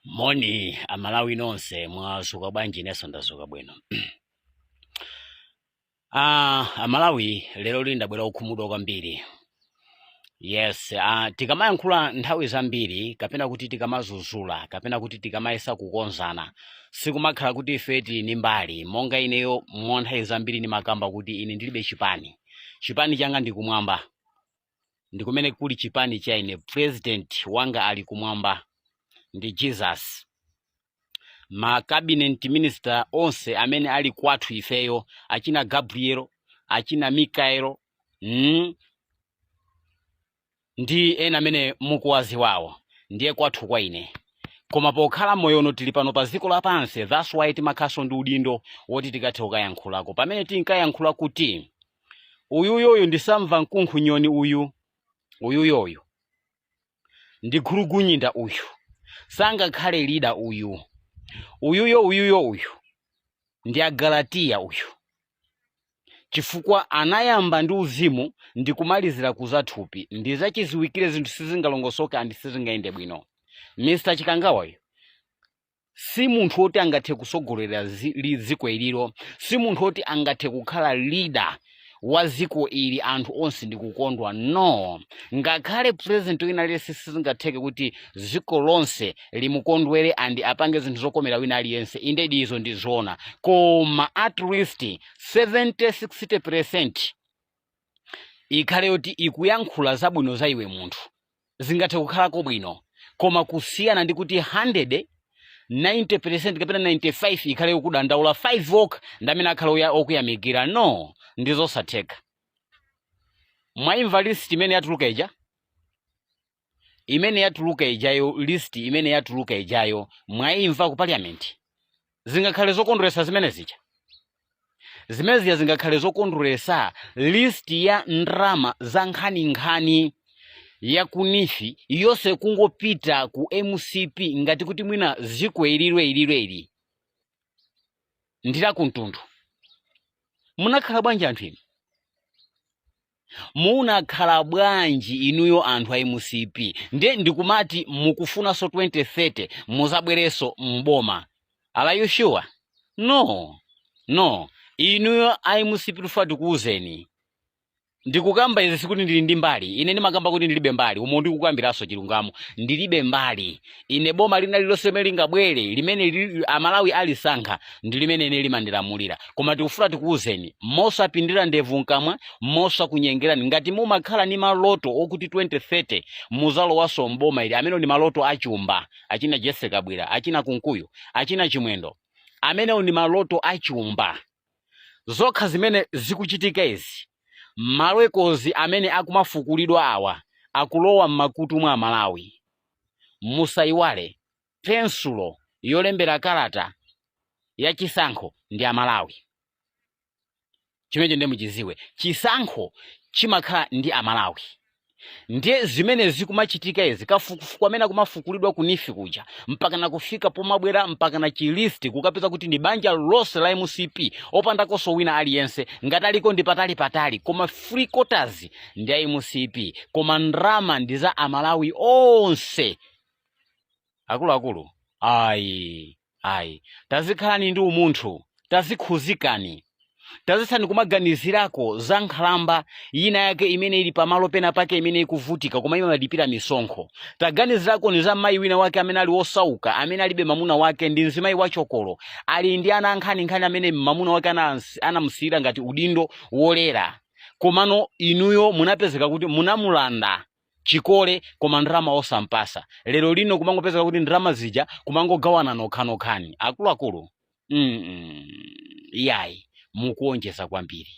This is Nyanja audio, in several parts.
Moni Amalawi nonse, mwazuka bwanji? Inenso ndazuka bwino. Amalawi, lero lino ndabwera kukhumudwa kwambiri. Yes, tikamayankhula nthawi zambiri, kapena kuti tikamazuzula, kapena kuti tikamayesa kukonzana, sikumakhala kuti ife tili ndi mbali. Monga ineyo mwa nthawi zambiri ndimakamba kuti ine ndilibe chipani. Chipani changa ndi kumwamba, ndi kumene kuli chipani cha ine. President wanga ali kumwamba, ndi Jesus. Ma cabinet minister onse amene ali kwathu ifeyo, achina Gabriel, achina Mikaelo, ndi ena amene mukuwaziwawo, ndiye kwathu kwa ine. Koma pokhala moyo uno, tili pano pa dziko lapansi, that's why timakhalanso ndi udindo woti tikathe kukayankhulako. Pamene tinkayankhula kuti uyuyoyu ndisamva mkunkhu nyoni, uyu uyuyoyu ndi gulugunyinda, uyu sangakhale leader, uyu uyuyo uyuyo uyu ndi Agalatiya uyu, chifukwa anayamba ndi uzimu ndi kumalizira kuzathupi, ndi zachiziwikire zinthu sizingalongosoke and sizingayende bwino. Mr Chikangawayo si munthu woti angathe kusogolera dziko ililo, si munthu woti angathe kukhala leader wa dziko ili anthu onse ndi kukondwa. No, ngakhale president wina aliyense sizingatheke kuti dziko lonse limukondwere and apange zinthu zokomera wina aliyense. Indedi, izo ndi zoona, koma at least 70 60% ikhale yoti ikuyankhula zabwino za iwe munthu, zingathe kukhalako bwino. Koma kusiyana ndi kuti 100, 90% kapena 95 ikhale yokudandaula, 5 okha ndi amene akhale okuyamikira, no, ndi zosatheka. Mwayimva list imene yatuluka ija, imene yatuluka ijayo, list imene yatuluka ijayo, mwayimva ku parliament? Zingakhale zokondweresa zimene zija? Zimene zija zingakhale zokondweresa? List ya ndrama za nkhaninkhani ya ku NEEF yonse kungopita ku MCP, ngati kuti mwina ziko ililwe ililwe ili ndila kumtundu. Munakhala bwanji anthu inu? Munakhala bwanji inuyo anthu a MCP? Ndiye ndikumati mukufunanso 2030 muzabwerenso mboma? Are you sure? No, no, inuyo a MCP, tufa tikuwuzeni. Ndikukamba izi sikuti ndili ndi mbali. Ine ndimakamba kuti ndilibe mbali. Umo ndikukambiranso chilungamo, ndilibe mbali ine. Boma lina lililonse limene lingabwere, limene Amalawi alisankha, ndi limene ine limandilamulira. Koma tikufuna tikuwuzeni mosapindira ndevu mkamwa, mosakunyengerani, ngati mumakhala ni maloto okuti 2030 muzalowanso mboma ili, amene ndi maloto achumba, achina Jesse Kabwira, achina Kunkuyu, achina Chimwendo, amenewo ndi maloto achumba. Zokha zimene zikuchitika izi, malekozi amene akumafukulidwa awa, akulowa m'makutu mwa Amalawi. Musayiwale, pensulo yolembera kalata ya chisankho ndi Amalawi. Chimenecho ndiye muchiziwe, chisankho chimakhala ndi Amalawi. Ndiye zimene zikumachitika izi, kafukufuku amene akumafukulidwa ku NEEF kuja, mpaka na kufika pomabwera mpaka na chi list, kukapeza kuti ndi banja lonse la MCP, opandakonso wina aliyense, ngati aliko ndi patali patali, koma three quarters ndi a MCP, koma ndrama ndi za Amalawi onse. Akuluakulu, ayi, ayi, tazikhalani ndi umunthu, tazikhuzikani, tazisani kumaganizirako za nkhalamba ina yake imene ili pamalo pena pake, imene ikuvutika koma imalipira misonkho. Taganizirako ni za mayi wina wake amene ali wosauka, amene alibe mamuna wake, ndi mzimayi wachokolo, ali ndi ana ankhaninkhani amene mamuna wake anamusiyira ngati udindo wolera. Komano inuyo munapezeka kuti munamulanda chikole, koma ndalama osampasa. Lero lino kumangopezeka kuti ndalama zija kumangogawana nokhanokhani. Akuluakulu, iyayi, mukuonjeza kwambiri,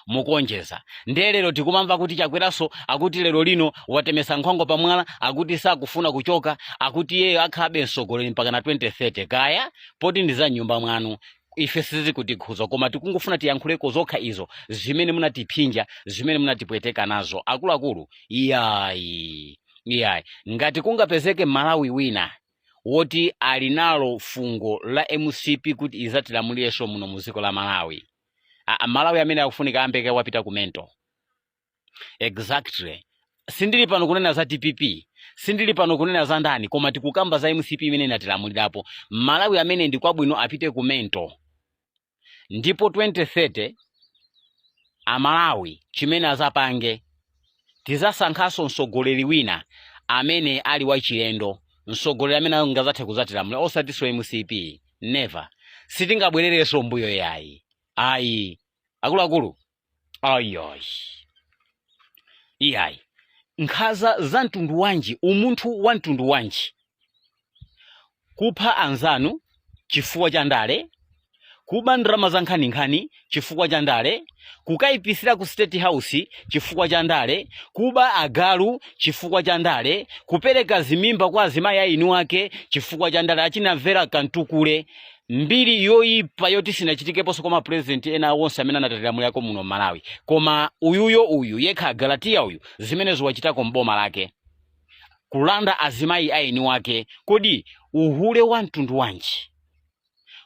mukuonjeza. Ndiye lero tikumamva kuti Chakweranso akuti lero lino watemesa nkhwangwa pamwala, akuti sakufuna kuchoka, akuti iyeyo akhalabe mtsogoleri mpaka na 2030. Kaya poti ndi za nyumba mwanu, ife sizikutikhuza, koma tikungofuna tiyankhuleko zokha izo zimene munatiphinja, zimene munatipweteka nazo. Akuluakulu, iyayi, iyayi, ngati kungapezeke Malawi wina woti ali nalo fungo la MCP kuti izatilamulirenso muno mu dziko la Malawi, Malawi amene akufunika ambeke wapita ku mental. Exactly, sindili pano kunena za DPP Sindili pano kunena za ndani, koma tikukamba za MCP imene inatilamulirapo. Malawi amene ndi kwabwino apite ku mental. Ndipo 2030 Amalawi chimene azapange, tizasankhanso mtsogoleri wina amene ali wachilendo, mtsogoleri amene angazathe kuzatilamulira, osatinso MCP. Never. Sitingabwererenso mbuyo yayi, ayi akuluakulu, ayi, iyayi. Nkhaza za mtundu wanji? Umunthu wa mtundu wanji? Kupha anzanu chifukwa cha ndale, kuba ndalama za nkhaninkhani chifukwa cha ndale, kukayipisira ku State House chifukwa cha ndale, kuba agalu chifukwa cha ndale, kupereka zimimba kwa azimayi a inu ake chifukwa cha ndale. Achinamvera kantukule, mbiri yoyipa yoti sinachitikeponso kwa mapurezidenti ena onse amene anatilamulirako muno Malawi, koma uyuyo, uyu yekha, Galatiya uyu, zimenezo wachitako mboma lake, kulanda azimayi a eni wake. Kodi uhule wa mtundu wanji?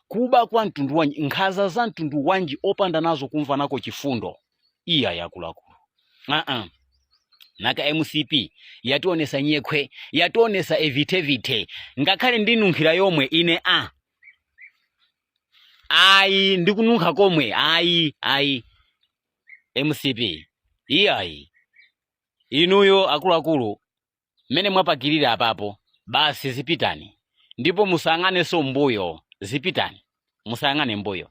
Kuba kwa mtundu wanji? Nkhaza za mtundu wanji opanda nazo kumva nako chifundo? Iya, yakuluakulu, uh-uh. Naka MCP yationesa nyekhwe, yationesa evitevite. Ngakhale ndinunkhira yomwe ine a ayi, ndikununkha komwe ayi, ayi. MCP, iyayi, inuyo akuluakulu, mmene mwapakirira apapo basi, zipitani ndipo musayang'anenso mbuyo. Zipitani, musayang'ane mbuyo.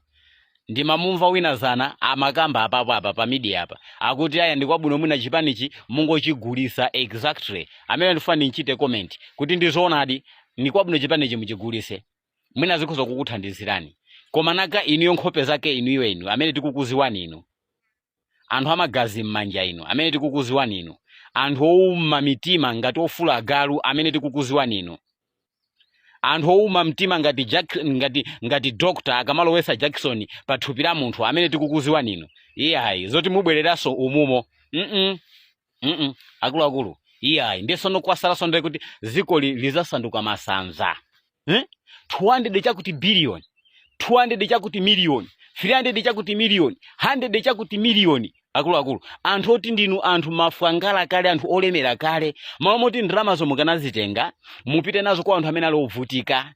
Ndimamumva wina zana amakamba apapo apa pa media apa akuti aya, ndikwabwino mwina chipanichi mungochigulisa. Exactly, amene ndifuna ndinchite comment kuti ndizoonadi, ndikwabwino chipanichi muchigulise, mwina zikhoza kukuthandizirani. Koma naka inuyo, nkhope zake inuyo, inu amene tikukuziwani, inu anthu amagazi m'manja, inu amene tikukuziwani, inu anthu owuma mitima ngati ofula agalu amene tikukuziwani, inu anthu owuma mtima ngati Jack, ngati doctor akamalowesa Jackson pa thupi la munthu amene tikukuziwani inu, iyayi, zoti mubwereranso umumo, Akuluakulu, iyayi. Ndisono kwasalaso ndiye kuti dzikoli lizasanduka masanza, eh? 200 chakuti billion, 200 chakuti miliyoni, 300 chakuti miliyoni, 100 chakuti miliyoni. Akuluakulu, anthu oti ndinu anthu mafwangala kale, anthu olemera kale, malo moti ndalamazo mukanazitenga mupite nazo kwa anthu amene ali ovutika,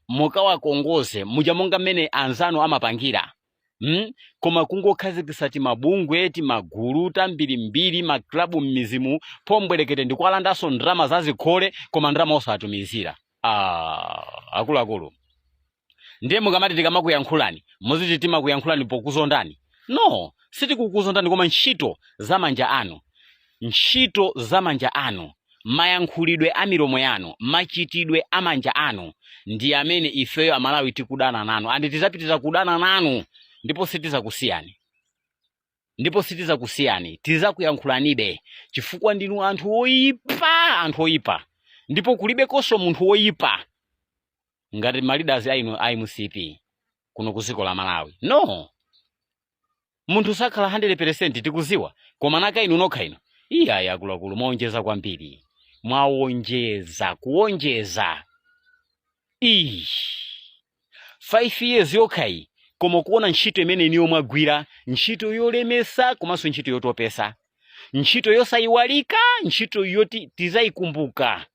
mukawakongoze muja monga mmene anzanu amapangira, Koma kungokhazikitsa timabungwe, timagulu tambirimbiri, maklabu m'mizimu pombwerekete, ndikuwalandanso ndalama zazikhole, koma ndalama osatumizira. Ah, akuluakulu, ndiye mukamati tikamakuyankhulani muziti timakuyankhulani pokuzondani? No, sitikukuzondani, koma ntchito za manja anu, ntchito za manja anu, mayankhulidwe a milomo yanu, machitidwe a manja anu ndi amene ifeyo Amalawi tikudana nanu, and tizapitiriza kudana nanu, ndipo sitizakusiyani, ndipo sitizakusiyani. Tizakuyankhulanibe chifukwa ndinu anthu oyipa, anthu oyipa, ndipo kulibekonso munthu woyipa ngati ma leaders ainu a MCP kuno ku dziko la Malawi. No, munthu sakhala 100%, tikuziwa, koma naka inu nokha inu, iyayi, akuluakulu, mwaonjeza kwambiri, mwaonjeza, kuonjeza. Iyi 5 years yokhayi, koma kuona ntchito imene iniyo mwagwira, ntchito yolemesa komanso ntchito yotopesa, ntchito yosayiwalika, ntchito yoti tizayikumbuka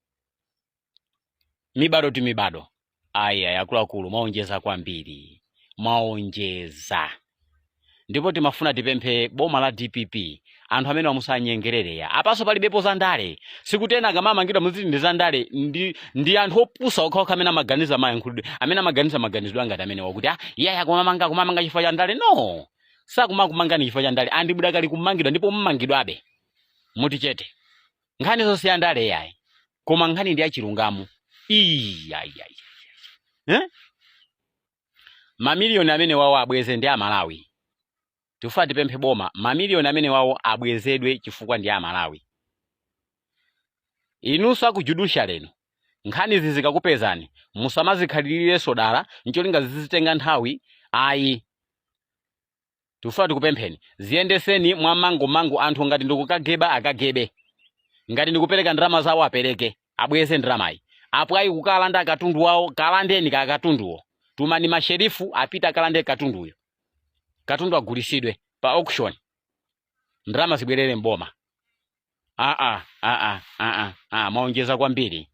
mibado ti mibado. Ayi, ayi, akuluakulu, mwaonjeza kwambiri, mwaonjeza. Ndipo timafuna tipemphe boma la DPP, anthu amene wamusanyengerere ya apaso palibepo za ndale. Sikuti ena akamamangidwa muziti ndi za ndale. Ndi anthu opusa okhaokha amene amaganiza mayankhulidwe, amene amaganiza maganizidwe angati amene wakuti ah, iyayi, akumamanga, akumamanga chifukwa cha ndale. No, sakumakumangani chifukwa cha ndale. Andibwida kali kumangidwa ndipo mmangidwabe muti chete. Nkhani zonse ya ndale yayi, koma nkhani ndi yachilungamo. Iyayi, eh? Mamiliyoni amene wawo abweze ndi Amalawi. Tikufuna tipemphe boma, mamiliyoni amene wawo abwezedwe chifukwa ndi Amalawi. Inunso aku judiciary ino, nkhani izi zikakupezani musamazikhalirirenso dala ncholinga zizitenga nthawi, ayi. Tikufuna tikupempheni, ziyendeseni mwa mangomango. Anthu ngati ndikukageba, akagebe. Ngati ndikupereka ndalama zawo, apereke, abweze ndalamayi. Apo ayi, kukalanda katundu wawo, kalandeni ka katunduwo. Tumani masherifu apite akalande katunduyo, katundu agulisidwe pa auction, ndalama zibwerere mboma. Aa, aa, aa, aa, mwaonjeza kwambiri.